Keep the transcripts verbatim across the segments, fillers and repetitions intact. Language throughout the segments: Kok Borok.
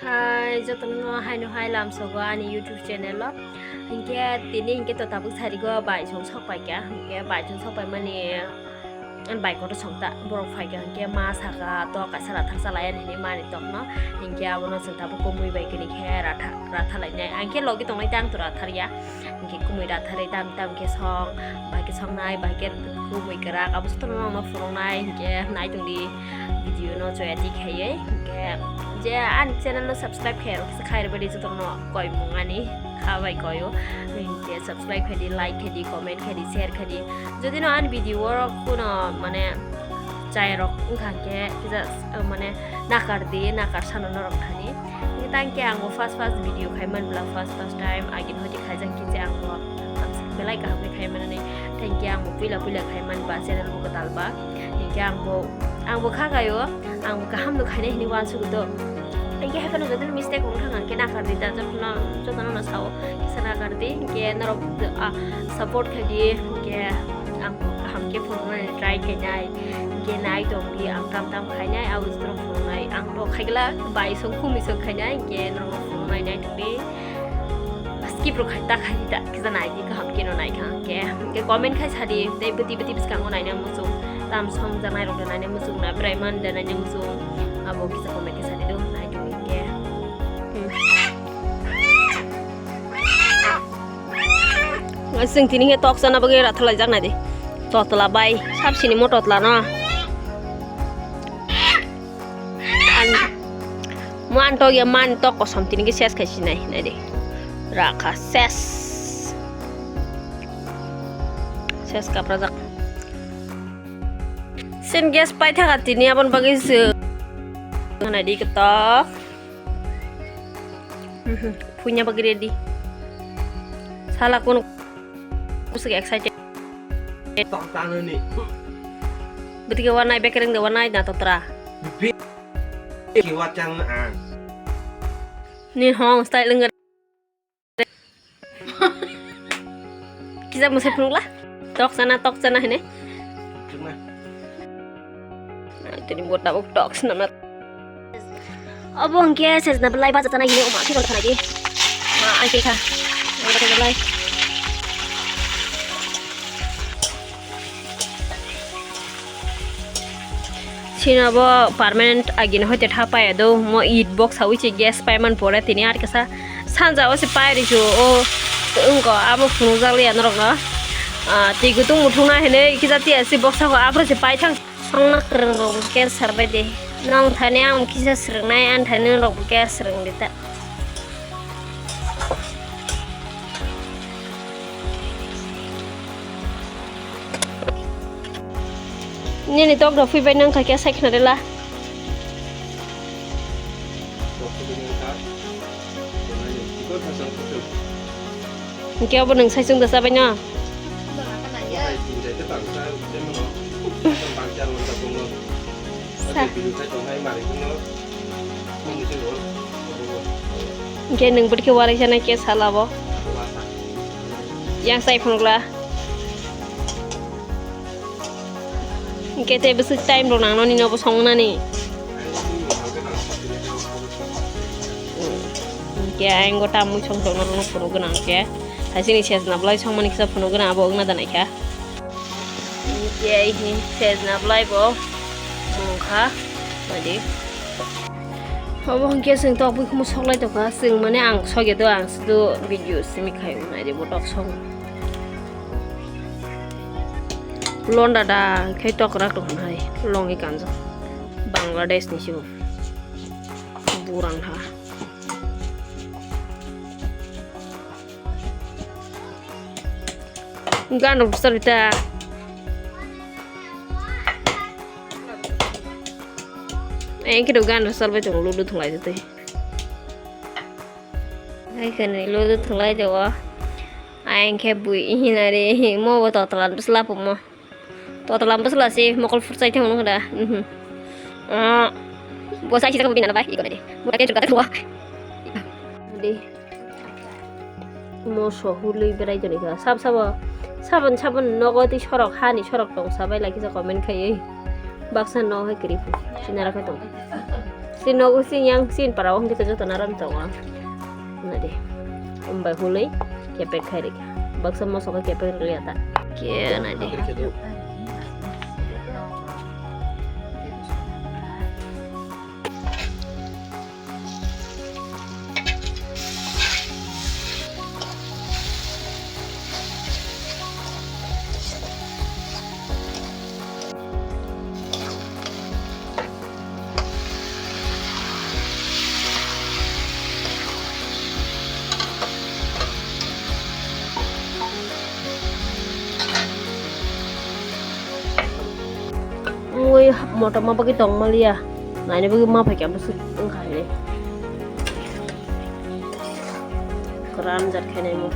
Hai, jotono no haino hai lamsogo ani YouTube channel o. Hinkhe tini hinkhe to tabuk sarigo bai song sok paikha. Hinkhe bai song sok paimani, ani bai kotor song ta borok phaikha hinkhe ma saka to kaisa rathar chalai ani hinwi mani tokno. Hinkhe abono chwng tabuk kumui bai kini khe ratha-, ratha lainai. Ang khe logi tongnai tang to ratharya. Hinkhe kumui ratharwi tam tam khe song, bahai khe songnai, bahai khe kumui kwrak, abo jotono nokno phunuknai, hinkhe naitongdi video no choya di khaiwi. Hinkhe je ani channel no subscribe khairok kisa khairwi baidi jotono koimung ani kha bai koyo. Hinkhe subscribe khaidi, like khaidi, comment khaidi, share khaidi. Jodi no ani video o kuno mane chayarok wngkha hinkhe kisa, mane nakar di, nakar sano norok thani. Tangkhe ang bo first first video khai man bla, first first time agini hoite khaijak khe je ang bo belai kaham khe khai manani. Tangkhe ang bo puila puila khai man ba channel bo kwtal ba. Hinkhe ang bo, ang bo kha kaio, ang bo kaham no khainai hinwi uansukgo. Hinkhe haphano jotono mistake wngkha hwnkhe nakar di da, jotono, jotono no sao kisa nakar di. Hinkhe norok, ah, support khai di, hinkhe ang bo kaham khe phunuknani try khainai. Hinkhe nai tongdi, ang tam tam khainai, abo jotono phunuknai. Ang to khaigla bai song khumi song khainai, hinkhe norok phunuknai nai tongdi. Skip rok khai ta khai ta kisa nai di kaham khe no nai kha hinkhe. Hinkhe comment khai sadi, tei bwtwi bwtwi bwskango naina muchung. Tam song janai rok da naina muchung na, bwraiman da naina muchung. Abo kisa comment khai sadi do, nai tongdi hinkhe. Hmm. Chwng tini khe tok chana bagwi ratha laijak nai di. Totla bai, sab sini mo totla no. An-, mo an tok ya man tok kosom tini khe ses khai sinai, nai di. Rakha ses. Ses kaprajak. Sen gas pai thaka tini abon bagwi se. Nai di ketok. Mhm, punya bagwi ready. Sala kono kusuk excited. Tok tanani. Bwtwi ke wanai bekereng de wanai na totra. Be-, ke wachang ang. Ni hong style ngar. Kisa musai phunukla. Tok chana, tok chana hene. Chukna. Tini bo tabuk tok chana na. Obo hwnkhe sejna belai bacha chana hini oma khikon thanai di. Ma ang khe kha. Ang khe belai. Sino bo permanent agini hoite tha paya do, mo it box hawi se gas paiman pore tini ar kisa sanja o se pai ri su o wngko abo phunukjak liya norok no. Ah, twi kutung muthungna hinwi kisa tiya se box o aphuru se pai thang. Songna kwrwng rok bo khe sar bai de. Nong thani ang kisa swrwngnai, ang thani norok bo khe swrwng di ta. Nini tok rok phi bai nang kha khe sai khna de la. Hwnkhe obo nwng sai chwng da chabai no? Sa. Hwnkhe nwng bwrwi khe uarai sanai khe sala bo. Yang sai phunukla. Hwnkhe tei bwswk time rok nang nani nobo songnani. Hwnkhe ayang go tamwi song tongna rok phunuk gwnang khe. Haisini sejna bwlai songmani kisa phunuk gwnang abo wngna da naikha. Hwnkhe ayang sejna bwlai bo mungkha. Adi. Obo hwnkhe chwng tok bui khumu soklai tongkha. Chwng mane ang sogya do ang sudu video simi khai nai de bo tok song. Londa da khe tokrak tong hai longi kanjak Bangladesh ni sibo burang ha. Gan rok bwsar bita. Engke do gan rok salbai tongo ludu thunglai tei. Hai khani ludu thunglai tongo. Ai, hwnkhe bui hinari, mo bo totla bwsla pumo. Totla bwsla se mokol phurchai thangno hwnkhe da. Mhm. Ah, bo sai sita bini nana bai, iko de. Mo khe chuka thwa. De. Mo so hului berai jani kha. Sab sabo, sabon sabon nogo tei sorok, hani sorok tong sabai lai kisa comment khai. Baksa no hai kiri pu. Sinara khai tong. Chini nogo chini yang chini para o hwnkhe joto naram tongo. Nadi. Umbai hulwi kepek khai rikha. Baksa moso khe kepek rwya ta. Khe nadi. Mui motom ma bagwi tong maliya, naina bagwi ma phaikha bwswk wngkha hinwi. Kwran jat khainai mo.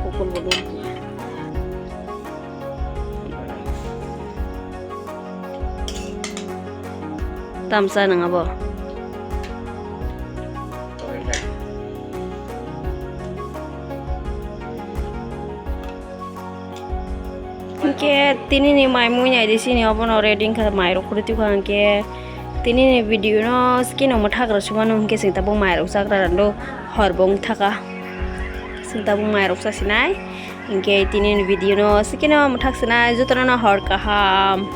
Kukulbo dum. Tamsa nang abo. Hwnkhe tinini mai mui naidi sini obono ready wngkha, mairok khurui tongkha hwnkhe tinini video no skino mwthak rw sumano hwnkhe chwng tabuk mairok chagra rando hor bo wngthaka chwng tabuk mairok chasinai hwnkhe tinini video no skino mwthak sinai jotono hor kaham.